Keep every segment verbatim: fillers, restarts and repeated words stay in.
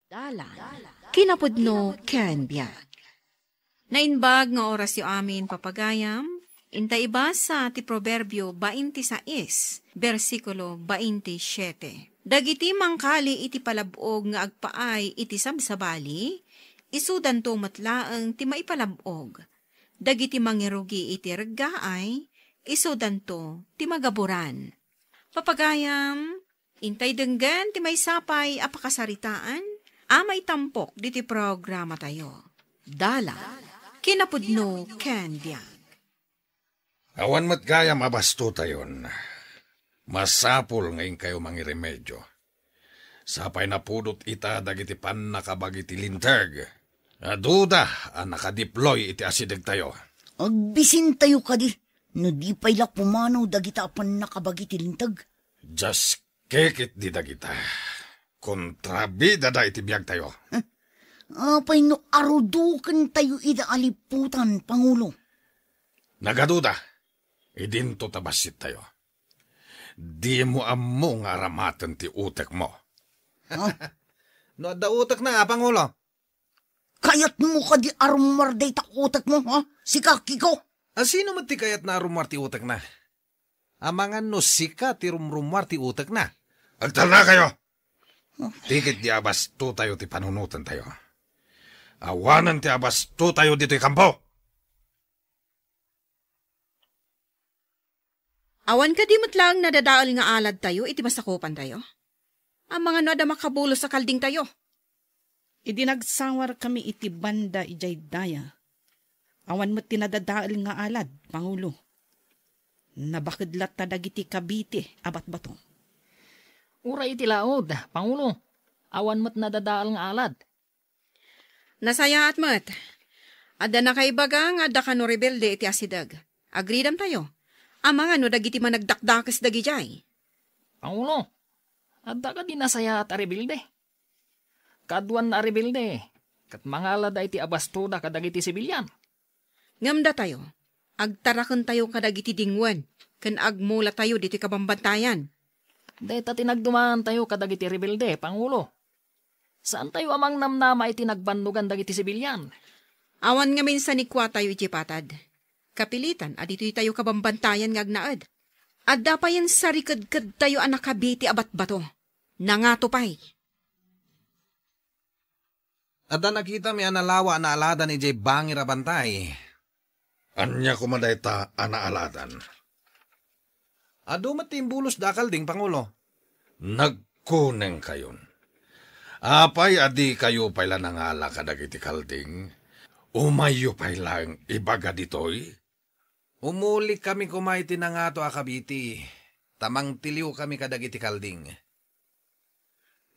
Dalan, kinapudno ken biag. Naimbag nga orasyo amin, papagayam. Inta ibasa ti Proverbio bainte sais, bersikulo bainte siete. Dagiti mangkali iti palab-og nga agpaay iti sabsabali, isudanto met laeng ti maipalab-og. Dagiti mangirugi iti reggaay, isudanto ti magaburan. Papagayam, intay denggen ti maysa pay a pakasaritaan a maitampok diti programatayo. Dalan, kinapudno ken biag. Awan met gayam a bastotayon. Masapul nga inkayo mangiremedio. Sapay napudot ita dagiti pannakabagi ti linteg. Aduda a nakadiploy iti asidegtayo. Agbisintayo kadi no di pay la pumanaw dagita a pannakabagi ti linteg. Dios, kekit di dagita. Kontrabidada iti biagtayo. Apay no arudukentayo ida a liputan, Pangulo? Nagaduda, idinto ta bassittayo. Dimo ammo nga aramaten ti utekmo. Ha? No adda utekna, a Pangulo? Kayatmo kadi a rummuar dayta utekmo, ha? Sika, Kiko? A, sino met ti kayatna a rummuar ti utekna? Amangan no sika ti rumrummuar ti utekna. Agtalnakayo! Ti ketdi a bastotayo ti panunotentayo. Awanen ti a bastotayo ditoy kampo! Awan kadi met laeng nadadael nga aladtayo iti masakupantayo? Amangan no adda makabulos a kaldingtayo. Idi nagsawarkami iti banda idiay daya, awan met ti nadadael nga alad, Pangulo. Nabaked latta dagiti kabiti a batbato. Uray iti laud, Pangulo, awan met nadadael nga alad. Nasayaat met. Adda nakaibaga nga adda kano rebelde iti asideg. Agridamtayo. Amangan no dagiti managdakdakes dagidiay. Pangulo, adda kadi nasayaat a rebelde? Kaduan a rebelde, ket mangalada iti a bastoda kadagiti sibilian. Ngem datayo, agtarakentayo kadagiti dingwen, ken agmulatayo ditoy kabambantayan. Dayta ti nagdumaantayo kadagiti rebelde, Pangulo. Saantayo a mangnamnama iti nagbannogan dagiti sibilian. Awan ngamin sanikuatayo idiay patad. Kapilitan a ditoytayo kabambantayan nga agnaed. Adda payen sarikedkedtayo a nakabiti a batbato. Nangato pay. Adda nakitami a nalawa a naaladan idiay bangir a bantay. Ania koma dayta a naaladan? Adu met ti imbulosda a kalding, Pangulo. Nagkunengkayon. Apay a dikayo pay la nangala kadagiti kalding? Umayyo pay laeng ibaga ditoy? Umulikami koma iti nangato a kabiti, ta mangtiliwkami kadagiti kalding.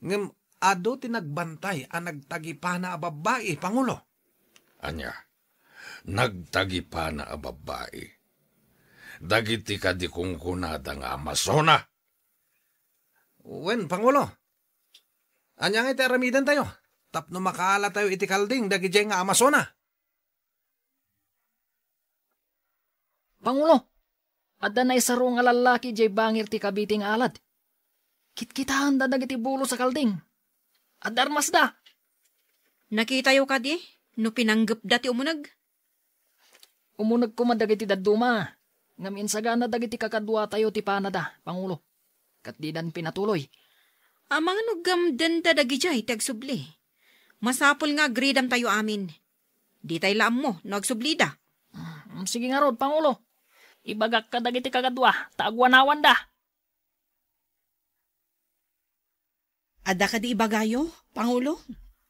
Ngem adu ti nagbantay a nagtagipana a babbai, Pangulo. Ania? Nagtagipana a babbai? Dagiti kadi kunkunada nga Amazona? Wen, Pangulo. Ania nga iti aramidentayo tapno makaalatayo iti kalding dagidiay nga Amazona? Pangulo, adda naisaro nga lallaki idiay bangir ti kabiti nga alad. Kitkitaenda dagiti bulos a kalding. Adda armasda. Nakitayo kadi no pinanggepda ti umuneg? Umuneg koma dagiti dadduma, ngem insagana dagiti kakaduatayo ti panada, Pangulo. Ket didan pinatuloy. Amangan no gamdenda dagidiay ti agsubli. Masapul nga agridamtayo amin. Ditay la ammo no agsublida. Mm, sige ngarud, Pangulo. Ibagak kadagiti kakadua ta agwanawanda. Adda kadi ibagayo, Pangulo?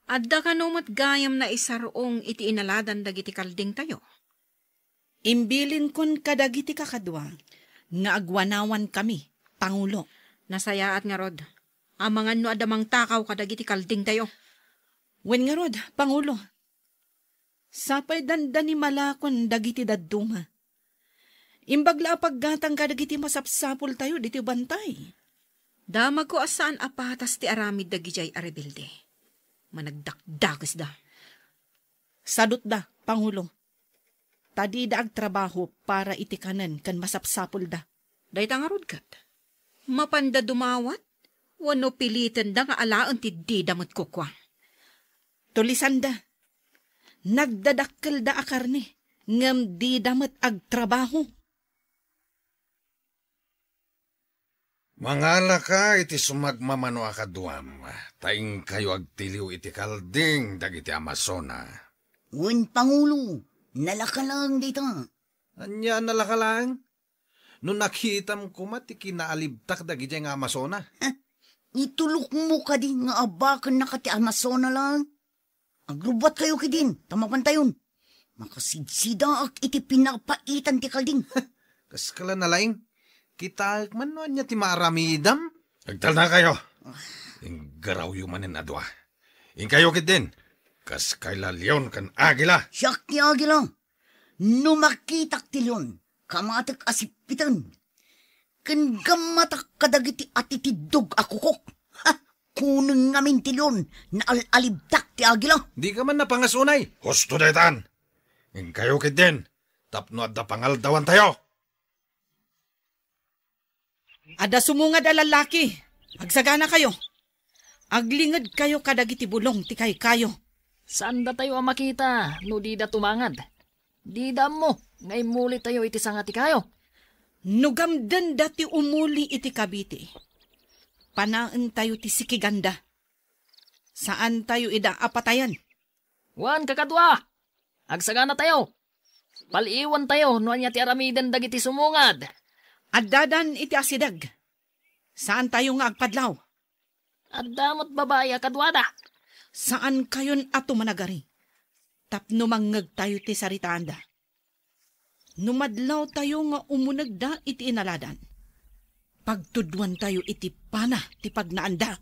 Adda kano met gayam naisarong iti inaladan dagiti kaldingtayo? Imbilinkon kadagiti kakadua nga agwanawankami, Pangulo. Nasayaat ngarud. Amangan no adda mangtakaw kadagiti kaldingtayo. Wen ngarud, Pangulo. Sapay dandani malakon dagiti dadduma. Imbag la a paggatang kadagiti masapsapultayo ditoy bantay. Damagko a saan a patas ti aramid dagidiay a rebelde. Managdakdakesda. Sadutda, Pangulo. Ta dida agtrabaho para iti kanen ken masapsapulda. Dayta ngarud ket, mapanda dumawat wenno pilitenda nga alaen ti dida met kukua. Tulisanda. Nagdadakkelda a karne, ngem dida met agtrabaho. Mangalaka iti sumagmamano a kaduam, ta inkayo agtiliw iti kalding dagiti amasona. Wen, Pangulo, nalaka laeng dayta. Ania a nalaka laeng? No nakitam koma ti kinaalibtak dagidiay nga amasona. Ha? Itulokmo kadi nga abakennaka ti amasona laeng? Agrubbuatkayo ketdin, ta mapantayon. Makasidsidaak iti pinapaitan ti kalding. Kaskala nalaing. Kitaek man no ania ti maaramidam. Agtalnakayo. Inggarawyo manen a dua. Inkayo ketdin. Kas kay la leon ken agila. Siak ti agila. No makitak ti leon, kamatek a sippiten. Ken gammatak kadagiti atitiddog a kukok. Ha! Kuneng ngamin ti leon, naal-alibtak ti agila. Dika man napangasunay. Husto daytan. Inkayo ketdin, tapno adda pangaldawantayo. Adda sumungad a lallaki. Agsaganakayo. Aglingedkayo kadagiti bulong ti kaykayo. Saandatayo a makita no dida tumangad. Dida ammo nga immulitayo iti sanga ti kayo. No gamdenda ti umuli iti Cavite, panaentayo ti sikiganda. Saantayo ida a patayen. Wen, kakadua, agsaganatayo. Pal-iwantayo no ania ti aramiden dagiti sumungad. Addadan iti asideg. Saantayo nga agpadlaw. Adda met babai a kaduada. Saankayon a tumanagari tapno mangngegtayo ti saritaanda. No madlawtayo nga umunegda iti inaladan, pagtudwantayo iti pana ti pagnaanda.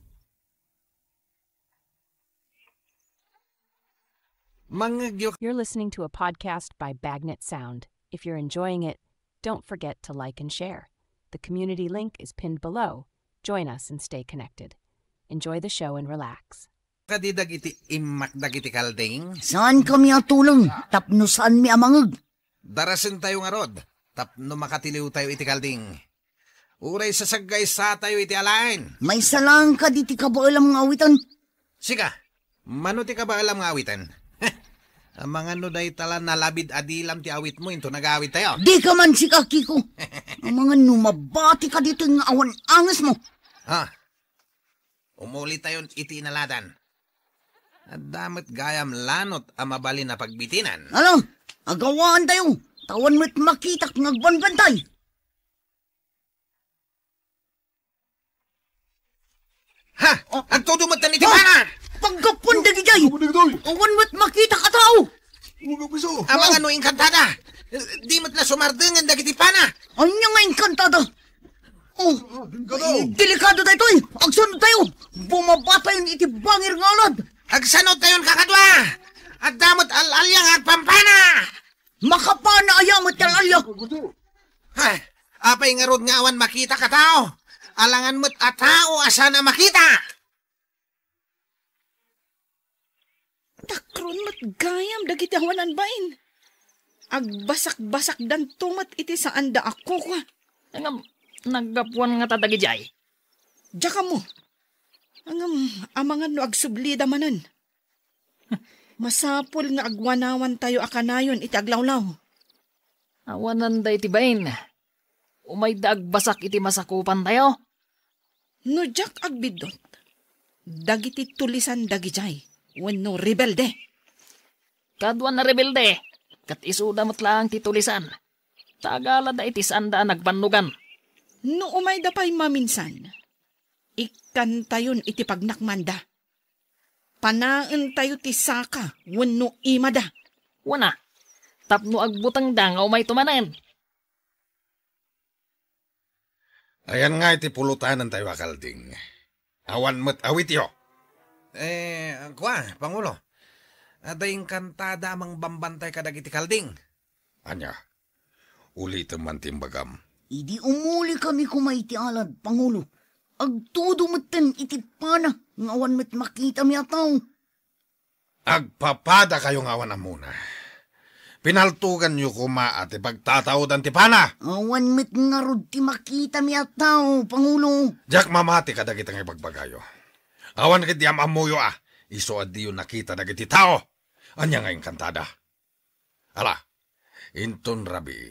Mangngegyo. You're listening to a podcast by Bagnet Sound. If you're enjoying it, don't forget to like and share. The community link is pinned below. Join us and stay connected. Enjoy the show and relax. Kadi dagiti immak dagiti kalding? Saankami a tulong tapno saanmi a mangeg. Darasentayo ngarud tapno makatiliwtayo iti kalding. Uray sasaggaysatayo iti alaen. Maysa laeng kadi ti kabaelam nga awiten? Sika, mano ti kabaelam nga awiten? Amangan no dayta la nalabid a dilam ti awitmo inton agawidtayo. Dika man sika, Kiko. Amangan no mabatika ditoy nga awan angesmo. Ha? Umulitayon iti inaladan. Adda met gayam lanot a mabalin a pagbitinan. Ala, agawaantayo. Awan met makitak nga agbanbantay. Ha? Oh. Agtudo met iti pana! Paggapuan dagidiay! Awan met makitak a tao! Amangan no inkantada. Di met la sumardengen dagiti pana. Ania nga inkantada? Oh, delikado daytoy. Agsanodtayo. Bumabatayon iti bangir nga alad. Agsanodtayon, kakadua. Adda met al-alia nga agpampana. Makapana aya met ti al-alia? Ha? Apay ngarud nga awan makitak a tao? Alangan met a tao a saan a makita. Takron met gayam dagiti awanan bain. Agbasakbasakdanto met iti saanda a kukua. Ngem, naggapuan ngata dagidiay? Diak ammo. Ngem, amangan no agsublida manen. Masapul nga agwanawantayo a kanayon iti aglawlaw. Awanan dayta bain. Umayda agbasak iti masakupantayo. No diak agbiddut, dagiti tulisan dagidiay wenno rebelde. Kaduan a rebelde, ket isuda met laeng ti tulisan. Ta agalada iti saanda a nagbannogan. No umayda pay maminsan, ikkantayon iti pagnakmanda. Panaentayo ti saka wenno imada. Wen a, tapno agbutengda nga umayto manen. Ayan nga iti pulotanentayo a kalding. Awan met awityo. Eh, kua, Pangulo. Adda inkantada a mangbambantay kadagiti kalding. Ania? Ulitem man ti imbagam. Idi umulikami koma iti alad, Pangulo, agtudo metten iti pana nga awan met makitami a tao. Agpapadakayo nga awan ammona. Pinaltoganyo koma a ti pagtataodan ti pana. Awan met ngarud ti makitami a tao, Pangulo. Diak mamati kadagiti nga ibagbagayo. Awan ketdi am-ammoyo a, Isu a diyo nakita dagiti tao. Ania nga inkantada? Ala, inton rabii,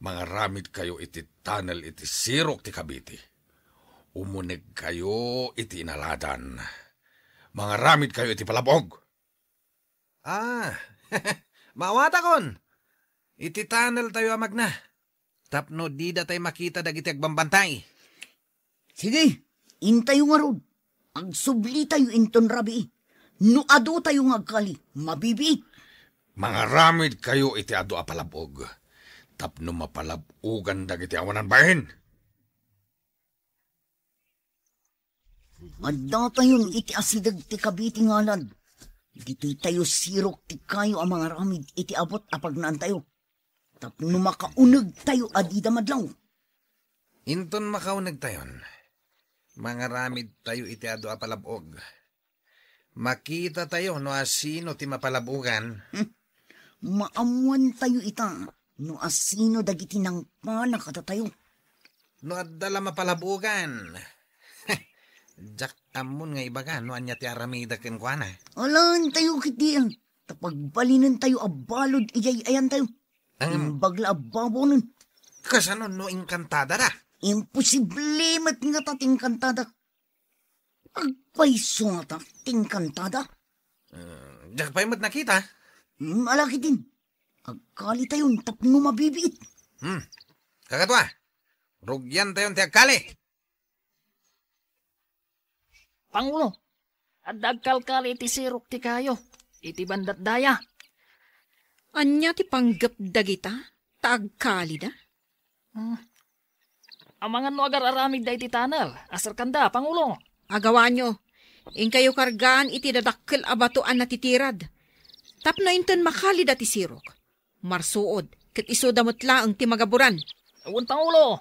mangaramidkayo iti tunnel iti sirok ti Cavite. Umunegkayo iti inaladan. Mangaramidkayo iti palab-og. Ah, maawatakon. Iti tunneltayo a magna. Tapno didatay makita dagiti agbambantay. Sige, intayo ngarud. Agsublitayo inton rabii. No aduayo nga agkali, mabibiit. Mangaramidkayo iti adu a palab-og, tapno mapalab-ogan dagiti awanan bain. Addatayon iti asideg ti Cavite nga alad. Ditoytayo sirok ti kayo a mangaramid iti abut a pagnaantayo. Tapno makaunegtayo a dida madlaw. Inton makaunegtayon, mangaramidtayo iti adu a palab-og. Makitatayo no asino ti mapalab-ogan. Hmm. Maammoantayo ita no asino dagiti nangpana kadatayo. No adda la mapalab-ogan, diak ammon nga ibaga no ania ti aramidek kenkuana. Alaentayo ketdi, ta pagbalinentayo a balud idiay ayantayo. Ang Imbag la a babonen. Kasano no inkantada da? Imposible met ngata ti inkantada. Agpayso ngata ti inkantada. Hmm, diak pay met nakita. Hmm, ala ketdin. Agkalitayon tapno mabibiit. Hmm. Kakadua, rugiantayon ti agkali. Pangulo, adda agkalkali iti sirok ti kayo, iti bandat daya. Ania ti panggep dagita, ta agkalida? Hmm. Amangan no agar-aramidda iti tunnel, aserkanda, Pangulo. Agawanyo, inkayo kargaan iti dadakkel a bato a natitirad. Tapno inton makalida ti sirok, marsuod, ket isuda met laeng ti magaburan. Wen, Pangulo,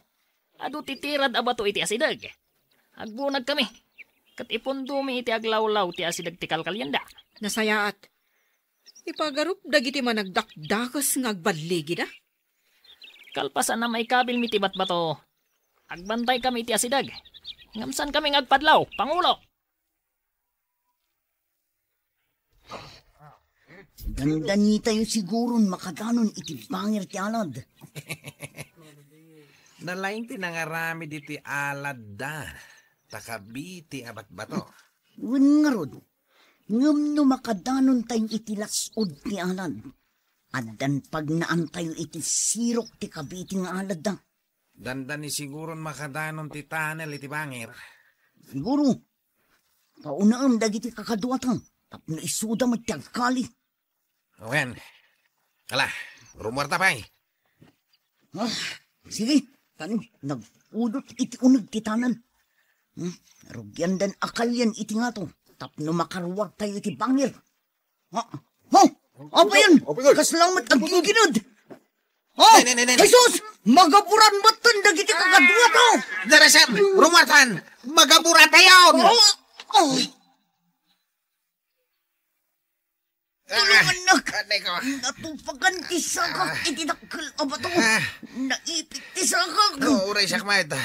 adu ti tirad a bato iti asideg. Agbunagkami, ket ipundomi iti aglawlaw ti asideg ti kalkalianda. Nasayaat. Ipagarup dagiti managdakdakes nga agballigida. Kalpasan a maikabilmi ti batbato, agbantaykami iti asideg. Ngem saankami nga agpadlaw, Pangulo. Dandanitayo siguron makadanon iti bangir ti alad. Nalaing ti nangaramid iti aladda, ta Cavite a batbato. Wen ngarud, ngem no makadanontayo iti las-ud ti alad, addan pagnaantayo iti sirok ti Cavite nga aladda. Dandani siguron makadanon ti tunnel iti bangir. Siguro, paunaan dagiti kakaduata tapno isuda met ti agkali. Wen. Ala, rumuarta pay. Ah, sige, tano, nagpudot iti uneg ti tunnel. Hmm, rugiandan a kalian iti ngato tapno makaruartayo iti bangir. Ha? Ho! Apo yan! Apo yan! Kasla met aggigined! Oh! Nay, nay, nay, nay. Jesus! Magaburan metten dagiti kakaduato! Dara, sir! Rumuartan! Magaburatayon! Oh! Oh! Tulongannak! Ah, anay ko. Natupagan ti sakak Ah. iti dakkel a bato. Ah. Naipit ti sakak. Oh, uray siak, mayta.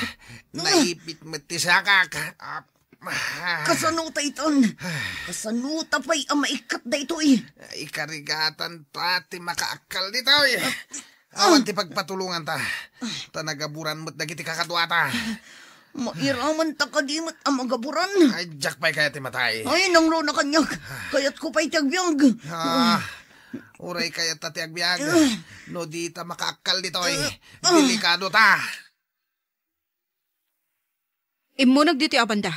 Naipit met ti sakak. Ah. Ah. Kasano ta itan? Kasano ta pay a maikkat daytoy? Ikarigatan ta ti makaakkal ditoy. Ah. Awan ti pagpatulongan ta. Ta nagaburan met dagiti kakaduata. Mairaman ta kadi met a magaburan. Ay, diak pay kayat ti matay. Ay, nangro na kaniak. Kayatko pay ti agbiag. Ah, uray kayat ta ti agbiag. Ah. No di ta makaakkal ditoy, Ah. delikado ta. Immuneg ditoy a banda.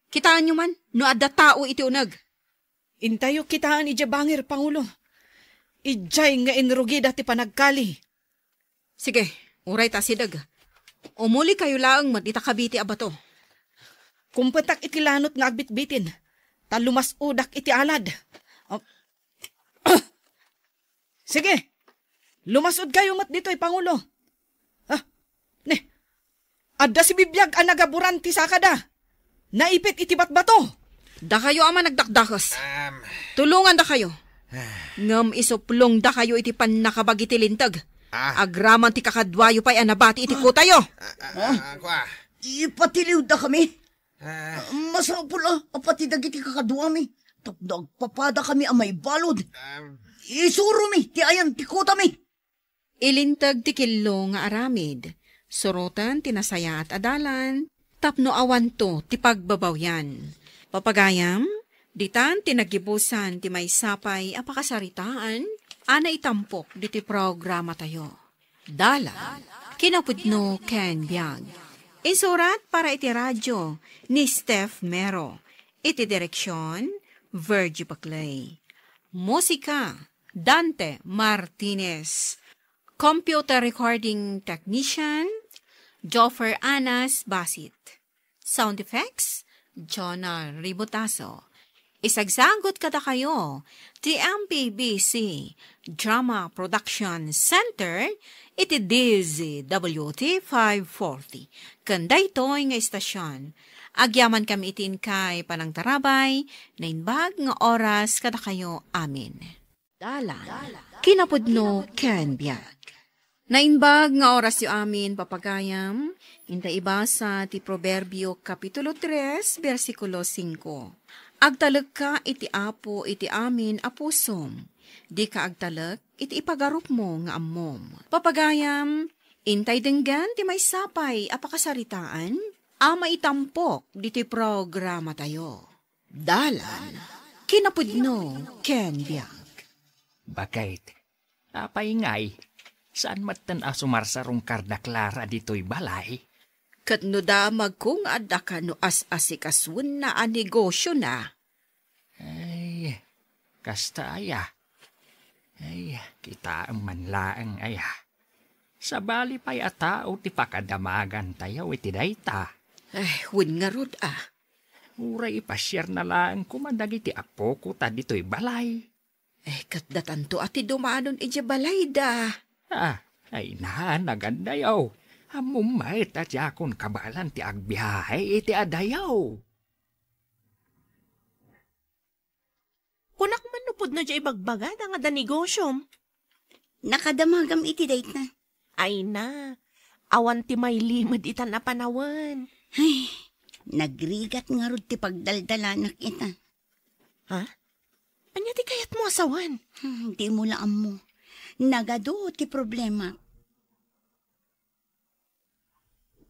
Kitaenyo man no adda tao iti uneg. Intayo kitaen idiay bangir, Pangulo. Idiay nga inrugida ti panagkali. Sige, uray ta asideg. Umulikayo laeng met ita Cavite a bato. Kumpetak iti lanot nga agbitbitin, ta lumas-odak iti alad. Ah, Sige, lumasudkayo met ditoy, Pangulo. Ah, ne, adda sibibiag a nagaburan ti sakada. Naipit iti batbato. Dakayo a managdakdakes. Um, Tulongandakayo. Ah. Ngem isuplongdakayo iti pannakabagi ti linteg. Ah. Agraman ti kakaduayo pay a nabati iti kutayo. Ah, ah, ah, kua. Ipatiliwdakami. Ah. Masapul a, a pati dagiti kakaduami, tapno agpapadakami a maibalud. Ah. Isuromi ti ayan ti kutami. Ilinteg ti killo nga aramid, suroten ti nasayaat a dalan, tapno awanto ti pagbabawian. Papagayam, ditan ti naggibusan ti maysa pay a pakasaritaan a naitampok ditoy programatayo. Dalan, kinapudno ken biag. Insurat para iti radio ni Steph Mero. Iti direksion, Virgie Baclay. Musika, Dante Martinez. Computer recording technician, Joffer Anas Basit. Sound effects, Jonah Ributaso. Isagsagut kadakayo ti M P B C Drama Production Center iti D Z W T five forty. Ken daytoy nga istasyon, agyamankami iti inkay panangtarabay, naimbag nga oras kadakayo amin. Dalan, kinapudno ken biag. Naimbag nga orasyo amin, papagayam, inta ibasa ti Proverbio Kapitulo tres, bersikulo singko. Agtalekka iti Apo iti amin a pusom. Dika agtalek iti ipagarupmo nga ammom. Papagayam, intay denggen ti maysa pay a pakasaritaan a maitampok ditoy programatayo. Dalan, kinapudno ken biag. Baket, apay ngay, saan metten a sumarsarungkar da Clara ditoy balay? Ket no damagko nga adda kano as-asikasuenna a negosiona? Ay, kasta aya. Ay, kitaem man laeng aya. Sabali pay a tao ti pakadamagantayo iti dayta. Ay, wen ngarud a. Uray ipasiarna laeng koma dagiti apoko ta ditoy balay. Ay, ket datanto a ti dumanon idiay balayda. Ah, ay na, nagandayo. Ammom met a diakon kabaelan ti agbiahe iti adayo. Kunak man no pudno diay ibagbagada nga adda negosiom. Nakadamagam iti dayta. Ay na, awan ti mailimed itan a panawen. Ay, nagrigat ngarud ti pagdaldalanak ita. Ha? Ania ti kayatmo a sawen? Hmm, dimo la ammo. Nagadu ti problema.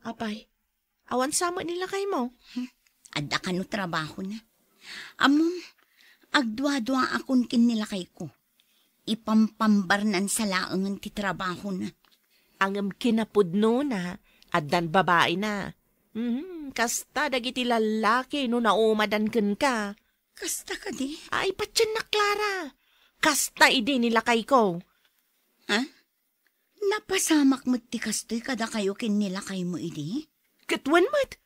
Apay, awan sa met ni lakaymo? Hmm, adda kano trabahona. Ammom, agduaduaakon ken ni lakayko. Ipampambarnansa laengen ti trabahona. Ngem kinapudnona, addan babaina. Mhm, kasta dagiti lallaki no naumadan kenka. Kasta kadi? Ay, patiennak, Clara. Kasta idi ni lakayko. Ha? Napasamak met ti kastoy kadakayo ken ni lakaymo idi? Ket wen met.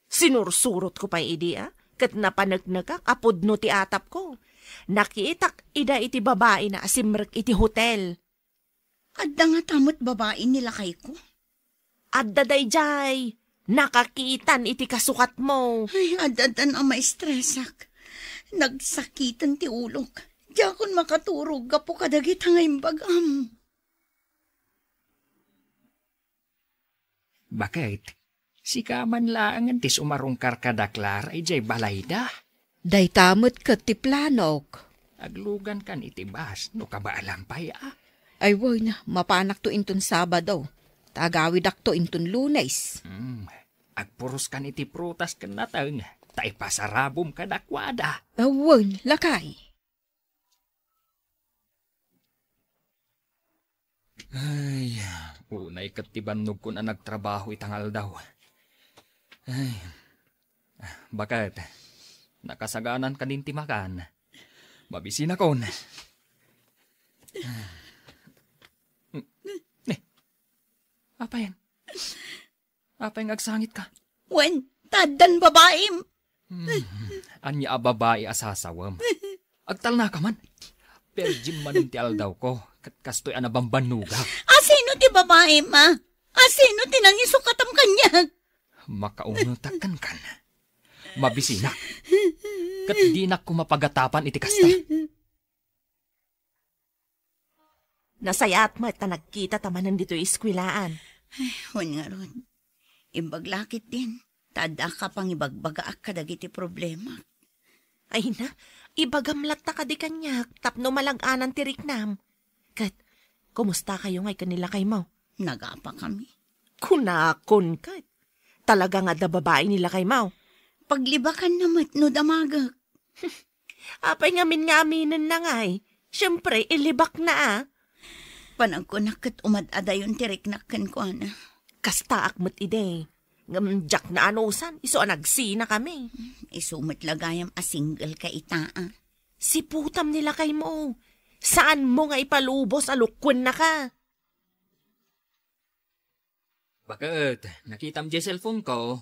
Sinursurotko pay idi, a, ket napaneknekak a pudno ti atapko. Nakitak ida iti babaina a simrek iti hotel. Adda ngata met babai ni lakayko? Adda daydiay. Nakakiitan iti kasukatmo. Ay, addan a maestresak. Nagsakiten ti ulok. Diakon makaturog gapu kadagita nga imbagam. Baket, sika man laengen ti sumarungkar kada Clara idiay balayda? Dayta met ket ti planok. Aglugankan iti bus no kabaelam pay a. Ay wen, mapanakto inton Sabado. Ta agawidakto inton Lunes. Hmm. Agpuroskan iti prutas ken nateng, ta ipasarabom kadakuada. Awan, lakay. Ay, unay ket ti bannogkon a nagtrabaho ita nga aldaw. Ay, baket, nakasaganan kadin ti makan. Mabisinakon. Ne, apayen? Apay nga agsangitka? Wen, ta addan babaim. Hmm, ania a babai a sasawem? Agtalnaka man. Virgin manen ti aldawko, ket kastoy a nabambannogak. A sino ti babaim, a? A sino ti nangisukatam kaniak? Makaunotak kenkan. Mabisinak. Ket dinak koma pagatapan iti kasta. Nasayaat met ta nagkitata manen ditoy eskuelaan. Ay, wen ngarud. Imbag la ketdin, Ta addaka pangibagbagaak kadagiti problemak. Ay na, ibagam latta kadi kaniak tapno malag-anan ti riknam. Ket, kumusta kayo ngay ken ni lakaymo? Nagapa kami. Kunakon ket, talaga nga adda babai ni lakaymo? Paglibakanna met no damagek. Apay ngamin nga aminenna ngay? Siempre, ilibakna a. Panagkunak ket umad-adayon ti riknak kenkuana. Kastaak met idi. Ngem diak naanusan, isu a nagsinakami. Isu met la gayam a single ka ita a. Siputam ni lakaymo. Saanmo nga ipalubos a lukuennaka. Baket, nakitam diay cellphone ko.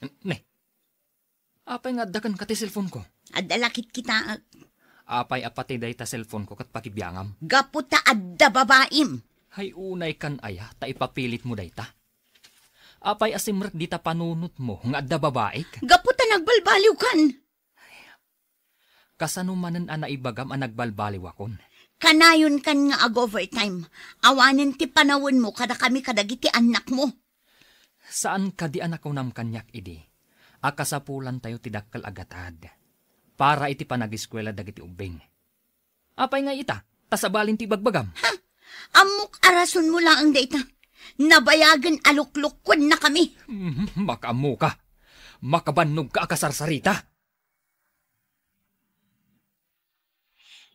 Ne, apay nga adda kenka ti cellphone ko? Adda la kitkitaek. Apay a pati dayta cellphone ko ket pakibiangam? Gapu ta adda babaim. Hay unay kan aya ta ipapilitmo dayta? Apay a simrek dita panunotmo nga adda babaik? Gapu ta nagbalbaliwkan. Kasano manen a naibagam a nagbalbaliwakon? Kanayon kan nga ag-overtime. Awanen ti panawenmo kadakami kadagiti annakmo. Saan kadi a nakunam kaniak idi a kasapulantayo ti dakkel a gatad para iti panageskuela dagiti ubbing? Apay nga ita, ta sabalin ti ibagbagam? Ha? Ammok a rasonmo laeng dayta. Nabayagen a luklukkuennakami. Mhm, makaammoka. Makabannogka a kasarsarita.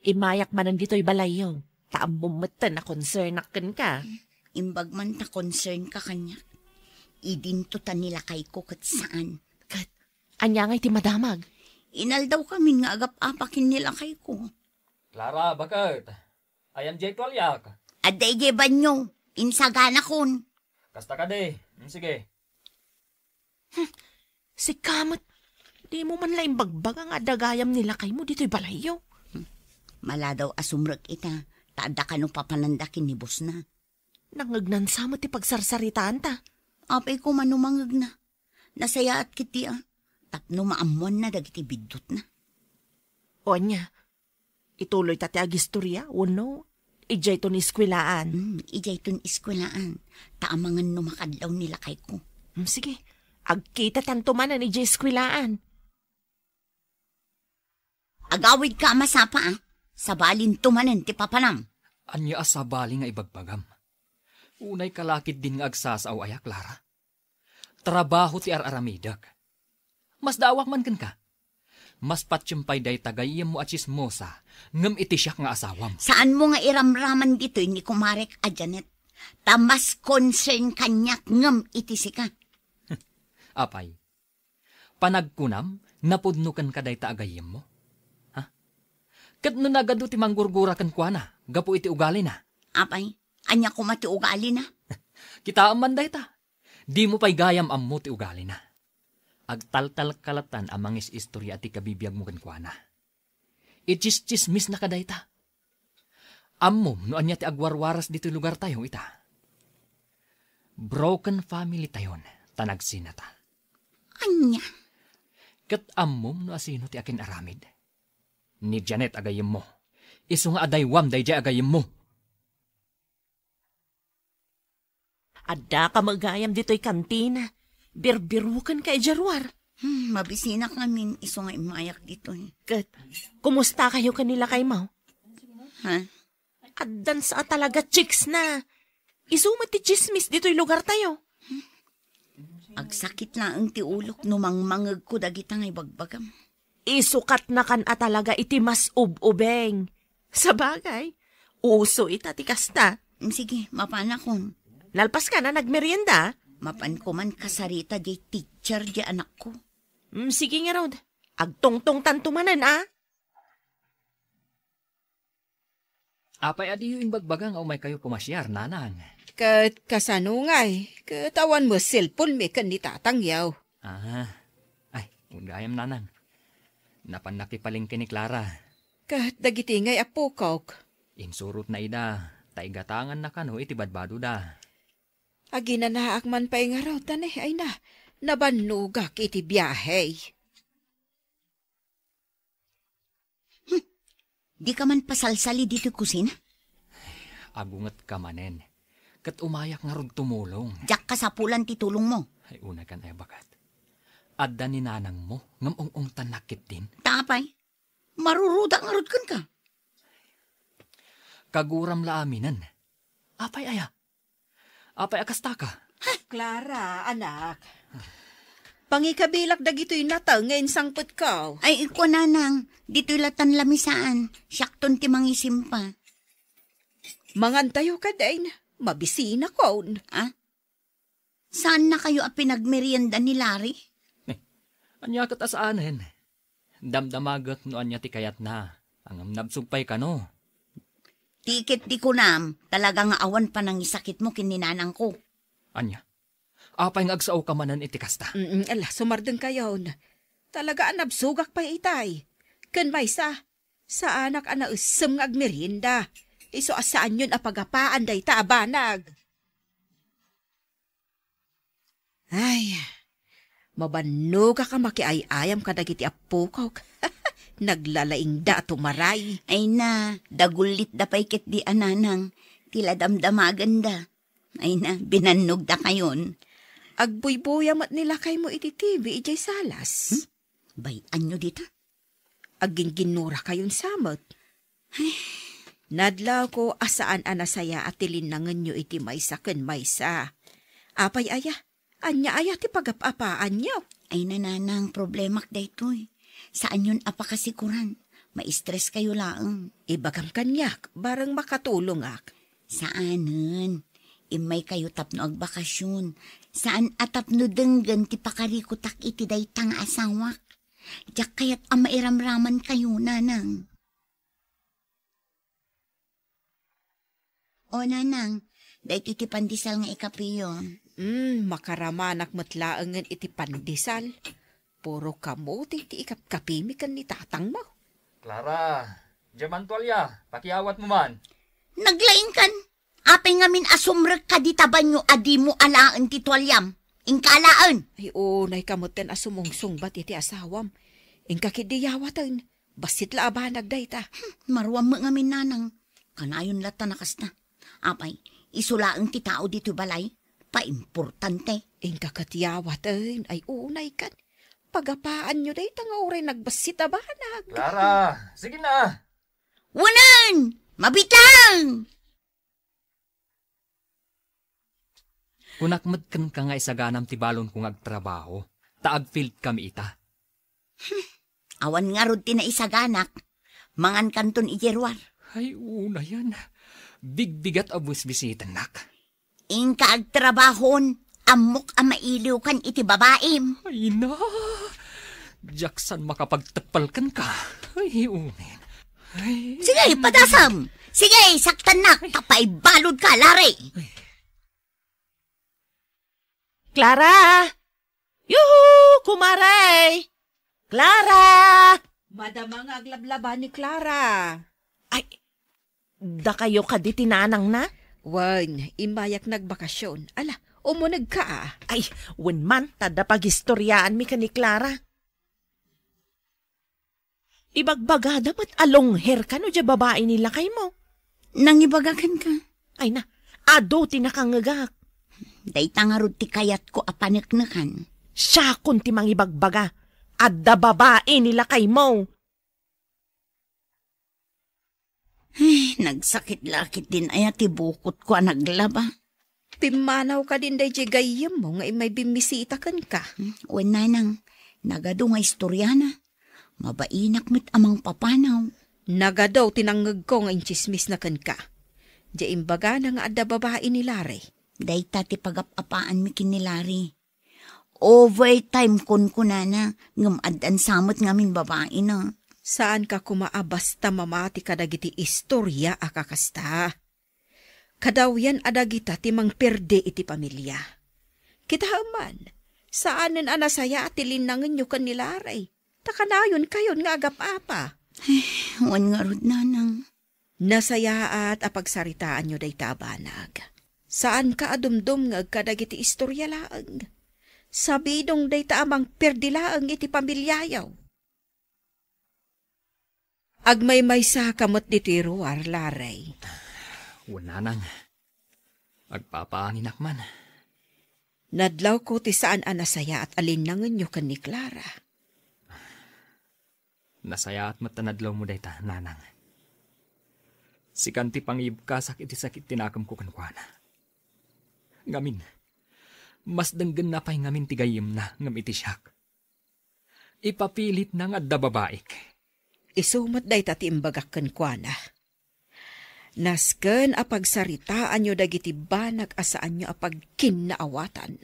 Immayak manen ditoy balayyo, ta ammom metten a concern-ak kenka. Imbag man ta concern ka kaniak. Idinto ta ni lakayko ket saan. Ket, ania ngay ti madamag? Inaldaw kamin nga agap-apa ken ni lakayko. Clara, baket. Ayan diay tualiak. Adda idiay banyo. Insaganakon. Kasta kadi. Mm, sige. Hmm, sika met, dimo man la imbagbaga nga adda gayam ni lakaymo ditoy balayyo. Hmm, maladaw a sumrek ita, ta adda kano papananda ken ni bosna. Nangngegnan sa met ti pagsarsaritaanta. Apay koma no mangngegna. Nasayaat ketdi a, tapno maammoanna dagiti biddutna. O ania, ituloyta ti agistoria, wenno idiayton iskuelaan? Hmm, idiayton iskuelaan. Ta amangan no makadlaw ni lakayko. Hmm, sige. Agkitatanto manen idiay iskuelaan. Agawidka a masapa, a. Sabalinto manen ti papanam. Ania a sabali nga ibagbagam? Unay ka la ketdin nga agsasao aya, Clara? Trabaho ti ar-aramidek. Masdaawak man kenka. Mas patiem pay dayta gayyemmo a tsismosa ngem iti siak nga asawam. Saanmo nga iramraman ditoy ni kumarek a Janet? Ta mas concern kaniak ngem iti sika. Apay, panagkunam, napudno kenka dayta a gayyemmo? Ha? Ket no nagadu ti manggurgura kenkuana gapu iti ugalina? Apay, ania koma ti ugalina? Kitaem man dayta. Dimo pay gayam ammo ti ugalina. Agtaltalka lattan a mangis-istoria ti kabibiagmo kenkuana. Itsistsismisnaka dayta. Ammom no ania ti agwarwaras ditoy lugartayo ita. Broken family tayon, ta nagsinata. Ania? Ket ammom no asino ti akin-aramid? Ni Janet a gayyemmo. Isu nga adaywam daydiay a gayyemmo. Addaka met gayam ditoy kantina. Birbirukenka idiay ruar. Hmm, mabisinak ngamin isu nga immayak ditoy. Ket, kumusta kayo ken ni lakaymo? Ha? Addan sa a talaga chicks na. Isu met ti chismis ditoy lugartayo. Agsakit laeng ti ulok no mangmangegko dagita nga ibagbagam. Isukatnakan a talaga iti mas ub-ubeng. Sabagay, uso ita ti kasta. Mm, sige, mapanakon. Nalpaska a nagmerienda? Mapanko man kasarita diay teacher diay anakko. Mm, sige ngarud. Agtungtongtanto manen, a? Apay a diyo imbagbaga nga umaykayo pumasiar, nanang? Ket kasano ngay? Ket awan met cellphone-mi ken ni tatangyo. Ah, ay, gayam, nanang. Napan nakipalengke ni Clara. Ket dagiti ngay appokok? Insurotna ida, ta igatanganna kano iti badbadoda. Aginanaak man pay ngarud, ta ne, ay na, nabannogak iti biahe. Hmm. Dika man pasalsali ditoy kusina? Agungetka manen. Ket umayak ngarud tumulong. Diak kasapulan ti tulongmo. Ay, unay kan ay bakat. Adda ni nanangmo ngem ung-ungtannak ketdin. Ta apay? Marurudak ngarud kenka. Kaguram la aminen. Apay aya? Apay a kastaka? Clara, anak. Pangikabilak dagitoy nateng nga insangpetko. Ay, ikua, nanang, ditoy latan lamisaan. Siakton ti mangisimpa. Mangantayo kadin, mabisinakon. Ah? Saannakayo a pinagmerienda ni Larry? Eh, ania ket a saanen? Damdamagek no ania ti kayatna. Ngem nabsog pay kano. Ti ket di kunam, talaga nga awan panangisakitmo ken ni nanangko. Ania? Apay nga agsaoka manen iti kasta? Mm, ala, sumardengkayon. Talaga a nabsogak pay itay. Ken maysa, saanak a naessem nga agmerienda. Isu a saanyon a pagapaan dayta a banag. Ay, mabannogak a makiay-ayam kadagiti appokok. Naglalaingda a tumaray. Ay na, dagullitda pay ketdi a nanang, ti la damdamagenda. Ay na, binannogdakayon. Agbuybuya met ni lakaymo iti T V idiay salas. Hmm? Bay-anyo dita? Aggingginnurakayon sa met. Ay. Nadlawko a saan a nasayaat ti linnangenyo iti maysa ken maysa. Apay aya? Ania aya ti pagap-apaanyo? Ay, nanang, problemak daytoy. Saanyon a pakasikuran. Maistreskayo laeng. Ibagam kaniak, bareng makatulongak. Saanen. Immaykayo tapno agbakasyon. Saan a tapno denggen ti pakarikutak iti dayta nga asawak. Diak kayat a mairamramankayo, nanang. O, nanang, daytoy ti pandesal nga ikapiyo. Hmm, makaramanak met laengen iti pandesal. Puro kamote ti ikapkapimi ken ni tatangmo. Clara, diay man tualya, pakiawatmo man. Naglaingkan. Apay ngamin a sumrek kadi ta banio a dimo alaen ti tualiam? Inka alaen. Ay, unayka metten a sumungsungbat iti asawam. Inka ketdi yawaten. Bassit la a banag dayta. Hmm, maruam met ngamin, nanang. Kanayon latta a kasta. Apay, isu laeng ti tao ditoy balay? Paimportante. Inka ket yawaten. Ay, unaykan. Pagapaanyo dayta nga uray nagbassit a banag. Clara, sige na. Wanen! Mabitang! Kunak met kenka nga isaganam ti balonko nga agtrabaho, ta agfield kami ita. Hmm, awan ngarud ti naisaganak. Mangankanton idiay ruar. Ay, unayen. Bigbigat a buisbuisitennak. Inka agtrabahon, ammok a mailiwkan iti babaim. Ay na, diak san makapagteppel kenka. Ay, unen. Ay, sige, padasem. Sige, saktannak, ta paibaludka, Larry. Clara! Yuhu, kumare! Clara! Madama nga aglablaba ni Clara. Ay, dakayo kadi ti nanangna? Wen, immayak nagbakasyon. Ala, umunegka, a. Ay, wen man, ta adda pagistoriaanmi ken ni Clara. Ibagbagada met a long hair kano diay babai ni lakaymo. Nangibaga kenka? Ay na, adu ti nakangngegak. Dayta ngarud ti kayatko a paneknekan. Siakon ti mangibagbaga. Adda babai ni lakaymo. Ay, nagsakit la ketdin aya ti bukotko a naglaba. Pimmanaw kadin daydiay gayyemmo nga immay bimmisita kenka. Hmm, wen, nanang, nagadu nga istoriana. Mabainak met a mangpapanaw. Nagadu ti nangngegko nga intsismisna kenka. Diay imbagana nga adda babai ni Larry. Dayta ti pagap-apaanmi ken ni Larry. Overtime kunkunana, ngem addan sa met ngamin babaina. Saanka koma a basta mamati kadagiti istoria a kakasta. Kadawyan a dagita ti mangperdi iti pamilia. Kitaem man, saanen a nasayaat ti linnangenyo ken ni Larry, ta kanayonkayon nga agap-apa. Ay, wen ngarud, nanang. Nasayaat a pagsaritaanyo dayta a banag. Saanka a dumdumngeg kadagiti istoria laeng. Sabidong dayta a mangperdi laeng iti pamiliayo. Agmaymaysaka met ditoy ruar, Larry. Wen, nanang. Agpapaanginak man. Nadlawko ti saan a nasayaat a linnangenyo ken ni Clara. Nasayaat met ta nadlawmo dayta, nanang. Sikan ti pangibkasak iti sakit ti nakemko kenkuana. Ngamin, mas denggenna pay ngamin ti gayyemna ngem iti siak. Ipapilitna nga adda babaik. Isu met dayta ti imbagak kenkuana. Nasken a pagsaritaanyo dagiti banag a saanyo a pagkinnaawatan.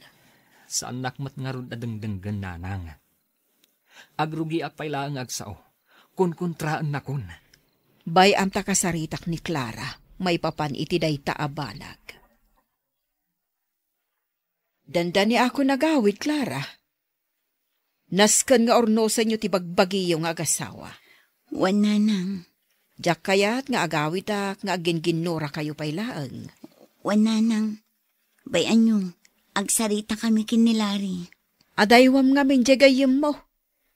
Saannak met ngarud a dengdenggen, nanang. Agrugiak pay laeng nga agsao. Kunkontraennakon. Bay-am ta kasaritak ni Clara maipapan iti dayta a banag. Dandaniakon agawid, Clara. Nasken nga urnosenyo ti bagbagiyo nga agasawa. Wen, nanang. Diak kayat nga agawidak nga agginginnurakayo pay laeng. Wen, nanang. Bay-anyo, agsaritakami ken ni Larry. Adaywam ngamin diay gayyemmo.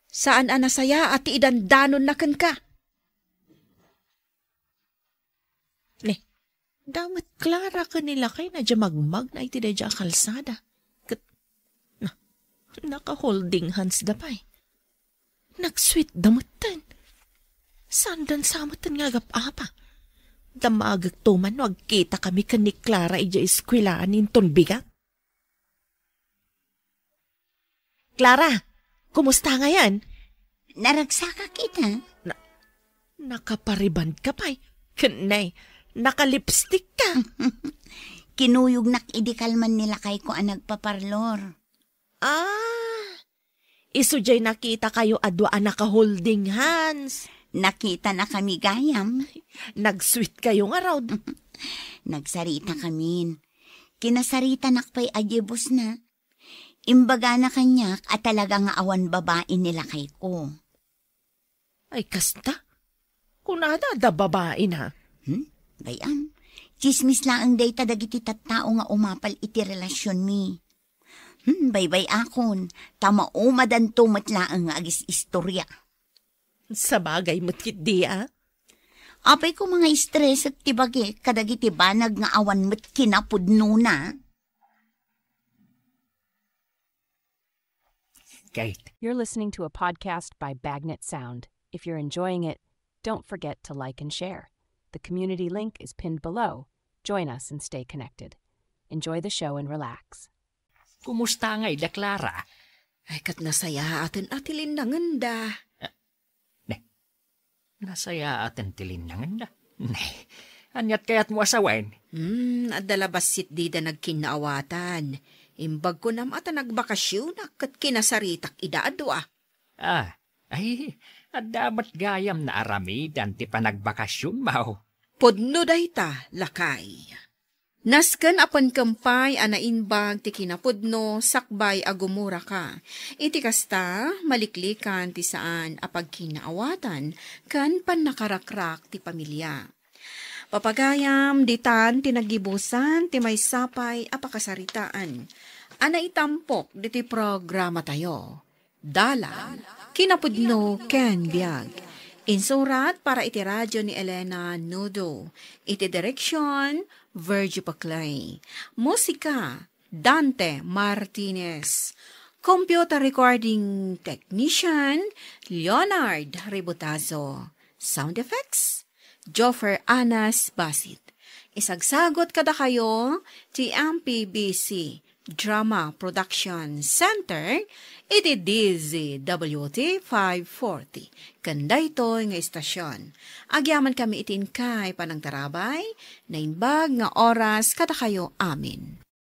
Saan a nasayaat ti idandanonna kenka. Ne, adda met Clara ken ni lakayna diay magmagna iti daydiay a kalsada. Ket, na, naka-holding hands da pay. Nag-sweet da metten. Saandan sa metten nga agap-apa. Damagekto man no agkitakami ken ni Clara idiay eskuelaan inton bigat. Clara, kumusta ngayen? Naragsakak ita. Na-, nakapariband ka pay. Ken ne, nakalipstick ka. Kinuyognak idi kalman ni lakayko a nagpaparlor. Ah, isu diay nakitakayo a dua a naka-holding hands. Nakitanakami gayam. Nag-sweet kayo ngarud. Nagsaritakamin. Kinasaritanak pay a diay busna. Imbagana kaniak a talaga nga awan babai ni lakayko. Ay, kasta? Kunada adda babaina? Hmm? Bay-am, tsismis laeng dayta dagiti tattao nga umapal iti relasionmi. Hmm, baybay-akon, ta maumadanto met laeng nga agis-istorya. Sabagay met ketdi, a? Apay ko, nga estresek ti bagik kadagiti banag nga awan met kinapudnona. Kate. You're listening to a podcast by Bagnet Sound. If you're enjoying it, don't forget to like and share. The community link is pinned below. Join us and stay connected. Enjoy the show and relax. Kumusta ngay da Clara? Ay, ket nasayaaten a ti linnangenda. Ne, nasayaaten ti linnangenda. Ne, aniat kayatmo a sawen? Hmm, adda la bassit dida nagkinnaawatan. Imbag kunam a ta nagbakasionak ket kinasaritak ida a dua. Ah, ay, adda met gayam naaramidan ti panagbakasionmo. Pudno dayta, lakay. Nasken a penkem pay a naimbag ti kinapudno sakbay a gumuraka. Iti kasta, maliklikan ti saan a pagkinnaawatan ken pannakarakrak ti pamilia. Papagayam, ditan ti naggibusan ti maysa pay a pakasaritaan a naitampok ditoy programatayo. Dalan, kinapudno ken biag. Insurat para iti radio ni Elena Nudo. Iti direksyon, Virgie Paclay. Musika, Dante Martinez. Computer recording technician, Leonard Ributazo. Sound effects, Joffer Anas Basit. Isagsagot kadakayo ti M P B C Drama Production Center iti D Z W T five forty. Ken daytoy nga istasyon, agyamankami iti inkay panangtarabay, naimbag nga oras kadakayo amin.